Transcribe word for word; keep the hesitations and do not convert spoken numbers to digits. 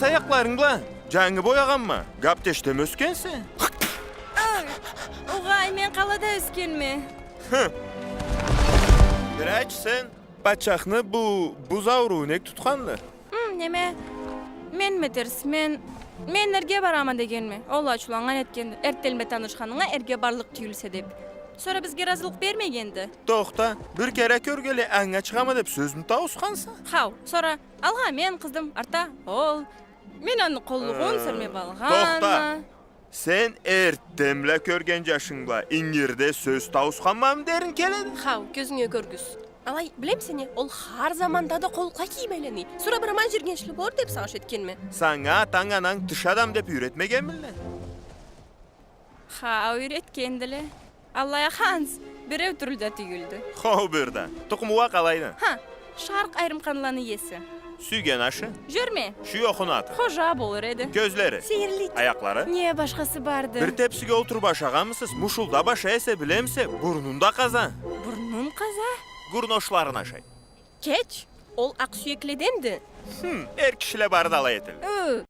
Аякъларынг бла. Джангы боягъанма. Гап тешдеми ёсгенсе? Ой, огъай, мен къалада ёсгенме. Хы. Бирачы сен, патчахны бу буз ауруу нек тутханды? Хм, неме, менме терс, мен, мен эрге барама дегенме. Ол ачыуланнган этгенди. Эртденбла танышханынга эрге барлыкъ тюйюлсе деп. Сора бизге ыразылыкъ бермегенди. Тохта, бир кере кёргенлей, анга чыгъама деп сёзмю тауусханса? Хау, сора алгъа мен къыздым, артда ол. Мен аны къуллугъун сёрмеп алгъанма. Тохта! Сен эртденбла кёрген джашынг бла ингирде сёз тауусханмамы деринг келеди? Хау, кёзюнге кёргюз. Алай, билемисе не, ол хар заманда да къоллукъла кийип айланый. Сора бир аман джюрюгенчили болур деп сагъыш этгенме. Санга атанг-ананг тыш адам деп юйретмегенмилле? Хау, юйретгендиле. Аллай а Ханс биреу тюрлю да тюйюлдю. Хау, бир да. Тукъуму уа къалайды? Ха, Шаркъ айрым къанланы иеси. Сюйген ашы? Джюрюме. Шуй окъуну аты? Ходжа болур эди. Кёзлери? Сейирлик. Аякълары? Не башхасы барды? Бир тепсиге олтуруп ашагъанмысыз? Мушулдап ашай эсе, билемисе, бурнун да къаза. Бурнун къаза? Гурношларын ашай. Кеч, ол акъ сюекледенди. Хм, эр кишиле бары да алай этелле. Ы.